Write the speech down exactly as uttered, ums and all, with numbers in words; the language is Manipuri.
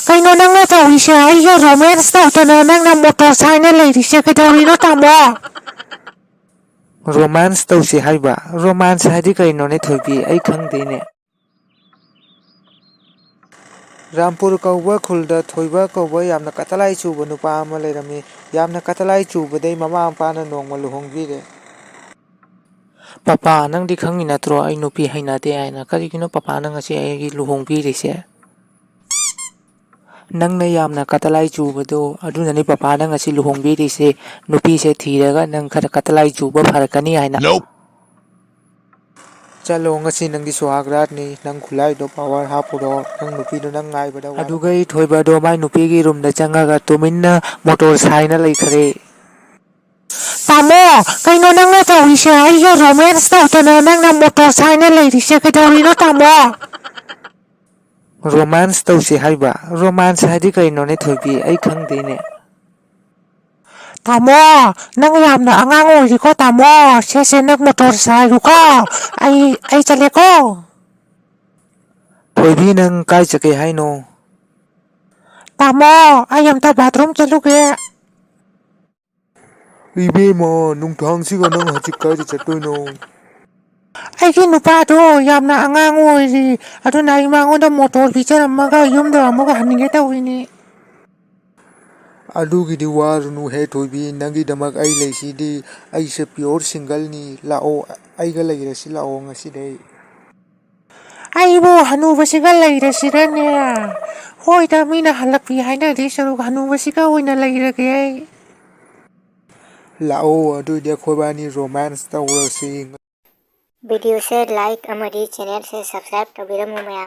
ꯀꯩꯅꯣ ꯅꯪꯅ ꯇꯧꯔꯤꯁꯦ? ꯑꯩꯒ romance ꯇꯧꯗꯅ ꯅꯪꯅ ꯃꯣꯇꯣꯔ ꯁꯥꯏꯅ ꯂꯩꯔꯤꯁꯦ ꯀꯩꯗꯧꯔꯤꯅꯣ, ꯇꯥꯃꯣ? Romance ꯇꯧꯁꯦ ꯍꯥꯏꯕ? Romance ꯍꯥꯏꯗꯤ ꯀꯩꯅꯣꯅꯦ ꯊꯣꯏꯕꯤ? ꯑꯩ ꯈꯪꯗꯦꯅꯦ꯫ ꯔꯥꯝꯄꯨꯔ ꯀꯧꯕ ꯈꯨꯜꯗ ꯊꯣꯏꯕ ꯀꯧꯕ ꯌꯥꯝꯅ ꯀꯇꯂꯥꯏ ꯆꯨꯕ ꯅꯨꯄꯥ ꯑꯃ ꯂꯩꯔꯝꯃꯤ꯫ ꯌꯥꯝꯅ ꯀꯇꯂꯥꯏ ꯆꯨꯕꯗꯩ ꯃꯃꯥ ꯃꯄꯥꯅ ꯅꯣꯡꯃ ꯂꯨꯍꯣꯡꯕꯤꯔꯦ꯫ ꯄꯄꯥ, ꯅꯪꯗꯤ ꯈꯪꯉꯤ ꯅꯠꯇ꯭ꯔꯣ ꯑꯩ ꯅꯨꯄꯤ ꯍꯩꯅꯗꯦ ꯍꯥꯏꯅ? ꯀꯔꯤꯒꯤꯅꯣ ꯄꯄꯥꯅ ꯉꯁꯤ ꯑꯩꯒꯤ ꯂꯨꯍꯣꯡꯕꯤꯔꯤꯁꯦ? ꯅꯪꯅ ꯌꯥꯝꯅ ꯀꯇꯂꯥꯏ ꯆꯨꯕꯗꯣ ꯑꯗꯨꯅꯅꯤ ꯄꯄꯥꯅ ꯉꯁꯤ ꯂꯨꯍꯣꯡꯕꯤꯔꯤꯁꯦ꯫ ꯅꯨꯄꯤꯁꯦ ꯊꯤꯔꯒ ꯅꯪ ꯈꯔ ꯀꯇꯂꯥꯏ ꯆꯨꯕ ꯐꯔꯛꯀꯅꯤ ꯍꯥꯏꯅ꯫ ꯆꯠꯂꯣ, ꯉꯁꯤ ꯅꯪꯒꯤ ꯁꯨꯍꯥꯒ ꯔꯥꯠꯅꯤ꯫ ꯅꯪ ꯈꯨꯠꯂꯥꯏꯗꯣ power ꯍꯥꯞꯄꯨꯔꯣ꯫ ꯅꯪ ꯅꯨꯄꯤꯗꯣ ꯅꯪ ꯉꯥꯏꯕꯗ ꯋꯥꯔꯝꯃꯅꯤ꯫ ꯑꯗꯨꯒ ꯊꯣꯏꯕꯗꯣ ꯃꯥꯏ ꯅꯨꯄꯤꯒꯤ ꯔꯨꯝꯗ ꯆꯪꯉꯒ ꯇꯨꯃꯤꯟꯅ ꯃꯣꯇꯣꯔ ꯁꯥꯏꯅ ꯂꯩꯈ꯭ꯔꯦ꯫ ꯇꯥꯃꯣ, ꯀꯩꯅꯣ ꯅꯪꯅ ꯇꯧꯔꯤꯁꯦ? ꯑꯩꯒ romance ꯇꯧꯗꯅ ꯅꯪꯅ ꯃꯣꯇꯣꯔ ꯁꯥꯏꯅ ꯂꯩꯔꯤꯁꯦ ꯀꯩꯗꯧꯔꯤꯅꯣ, ꯇꯥꯃꯣ? Romance ꯇꯧꯁꯦ ꯍꯥꯏꯕ? Romance ꯍꯥꯏꯗꯤ ꯀꯩꯅꯣꯅꯦ ꯊꯣꯏꯕꯤ? ꯑꯩ ꯈꯪꯗꯦꯅꯦ꯫ ꯇꯥꯃꯣ, ꯅꯪ ꯌꯥꯝꯅ ꯑꯉꯥꯡ ꯑꯣꯏꯔꯤꯀꯣ, ꯇꯥꯃꯣ꯫ ꯁꯦ, ꯁꯦ, ꯅꯪ ꯃꯣꯇꯣꯔ ꯁꯥꯏꯔꯨꯀꯣ꯫ ꯑꯩ, ꯑꯩ ꯆꯠꯂꯦꯀꯣ꯫ ꯊꯣꯏꯕꯤ, ꯅꯪ ꯀꯥꯏ ꯆꯠꯀꯦ ꯍꯥꯏꯅꯣ? ꯇꯥꯃꯣ, ꯑꯩ ꯑꯝꯇ bathroom ꯆꯠꯂꯨꯒꯦ꯫ ꯏꯕꯦꯝꯃ, ꯅꯨꯡꯗꯥꯡꯁꯤꯒ ꯅꯪ ꯍꯧꯖꯤꯛ ꯀꯥꯏꯗ ꯆꯠꯇꯣꯏꯅꯣ? ꯑꯩꯒꯤ ꯅꯨꯄꯥꯗꯣ ꯌꯥꯝꯅ ꯑꯉꯥꯡ ꯑꯣꯏꯔꯤ, ꯑꯗꯨꯅ ꯑꯩ ꯃꯉꯣꯟꯗ ꯃꯣꯇꯣꯔ ꯄꯤꯖꯔꯝꯃꯒ ꯌꯨꯝꯗ ꯑꯃꯨꯛ ꯍꯟꯒꯦ ꯇꯧꯔꯤꯅꯤ꯫ ꯑꯗꯨꯒꯤꯗꯤ ꯋꯥꯔꯨꯅꯨ ꯍꯦ ꯊꯣꯏꯕꯤ, ꯅꯪꯒꯤꯗꯃꯛ ꯑꯩ ꯂꯩꯁꯤꯗꯤ꯫ ꯑꯩꯁꯦ pure single ꯅꯤ꯫ ꯂꯥꯛꯑꯣ, ꯑꯩꯒ ꯂꯩꯔꯁꯤ ꯂꯥꯛꯑꯣ ꯉꯁꯤꯗꯩ꯫ ꯑꯩꯕꯨ ꯍꯅꯨꯕꯁꯤꯒ ꯂꯩꯔꯁꯤꯔꯅꯦ? ꯍꯣꯏꯗ, ꯃꯤꯅ ꯍꯜꯂꯛꯄꯤ ꯍꯥꯏꯅꯗꯣꯏ ꯁꯔꯨꯛ ꯍꯅꯨꯕꯁꯤꯒ ꯑꯣꯏꯅ ꯂꯩꯔꯒꯦ ꯑꯩ꯫ ꯂꯥꯛꯑꯣ, ꯑꯗꯨꯏꯗꯤ ꯑꯩꯈꯣꯏꯕꯥꯅꯤ romance ꯇꯧꯔꯁꯤ꯫ Video ꯁꯦ like ꯑꯃꯗꯤ channel ꯁꯦ subscribe ꯇꯧꯕꯤꯔꯝꯃꯨ ꯃꯌꯥꯝ꯫